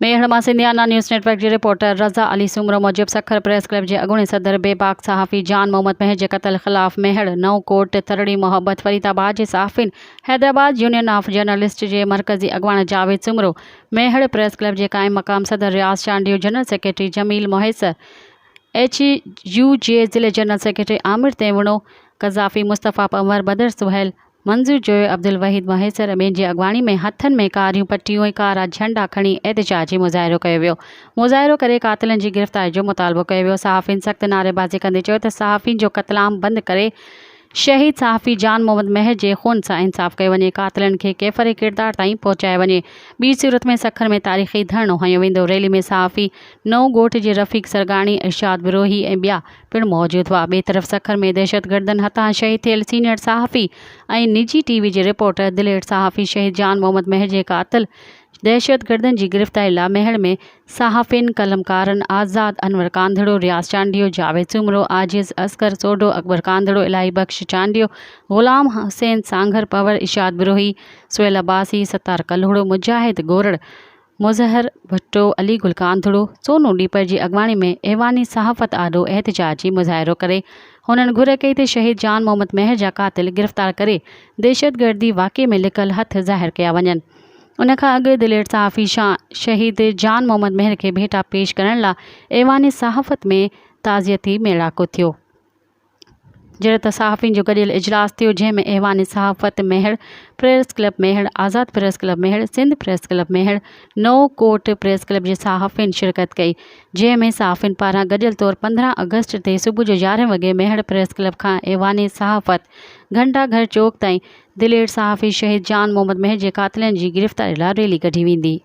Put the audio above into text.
ميهڙ مان Sindhiana news net work جي reporter رضا علي سومرو موجب سکر پريس ڪلب جي اڳوڻي صدر بيباڪ صحافي جان محمد مهر جي قتل خلاف ميهڙ، نئون ڪوٽ، ٿرڙي محبت، فريد آباد جي صحافين حيدرآباد يونين آف جرنلسٽ جي مرڪزي اڳواڻ جاويد سومرو، ميهڙ پريس ڪلب جي قائم مقام صدر Riaz Chandio, general secretary Jamil Mahesar, H U جي ضلعي جنرل سيڪريٽري عامر تيوڻو، قذافي مصطفيٰ پنهور، بدر سهيل، منظور جويو، عبدالوحيد مهيسر ۽ ٻين جي اڳواڻي ۾ هٿن ۾ ڪاريون پٽيون ۽ ڪارا جهنڊا کڻي احتجاجي مظاهرو ڪيو ويو. مظاهرو ڪري قاتلن جي گرفتاري جو مطالبو ڪيو ويو. صحافين سخت نعريبازي ڪندي چيو ته صحافين جو قتلام بند ڪري شهيد صحافي جان محمد مهر جي خون سان انصاف ڪيو وڃي، قاتلن کي ڪيفر ڪردار تائين پهچايو وڃي، ٻي صورت ۾ سکر ۾ تاريخي ڌرڻو هنيو ويندو. ريلي ۾ صحافي نئون ڳوٺ جي رفيق سرگاڻي، ارشاد بروهي ۽ ٻيا پڻ موجود هئا. ٻئي طرف سکر ۾ دهشتگردن هٿان شهيد ٿيل سينيئر صحافي ۽ نجي ٽي وي جي رپورٽر دلير صحافي شهيد جان محمد مهر جي قاتل دهشتگردن جي گرفتاري لا ميهڙ ۾ صحافين، قلمڪارن آزاد انور ڪانڌڙو، رياض چانڊيو، جاويد سومرو، عاجز اصغر سوڍو، اڪبر ڪانڌڙو، الاهي بخش چانڊيو، غلام حسين سانگهر پنهور، ارشاد بروهي، سهيل عباسي، ستار ڪلهوڙو، مجاهد گورڙ، مظهر ڀٽو، علي گل ڪانڌڙو، سونو ڏيپر جي اڳواڻي ۾ ايوان صحافت آڏو احتجاجي مظاهرو ڪري هنن گهر ڪئي ته شهيد جان محمد مهر جا قاتل گرفتار ڪري دهشتگردي واقعي ۾ لڪل هٿ ظاهر ڪيا وڃن. ان کان اڳ دلير صحافي شهيد جان محمد مهر کي ڀيٽا پيش ڪرڻ لا ايوان صحافت ۾ تعزيتي ميڙاڪو ٿيو. جهڙو ته صحافين جو گڏيل اجلاس ٿيو جنهن ۾ ايوان صحافت Mehar, press club Mehar, Azad press club Mehar, Sindh press club Mehar, نئون ڪوٽ پريس ڪلب جي صحافين شرڪت ڪئي جنهن ۾ صحافين پاران گڏيل طور 15 آگسٽ تي صبح جو 11 وڳي ميهڙ پريس ڪلب کان ايوان صحافت گهنٽا گهر چوڪ تائين دلير صحافي شهيد جان محمد مهر جي قاتلن جي گرفتاري لاء ريلي ڪڍي ويندي.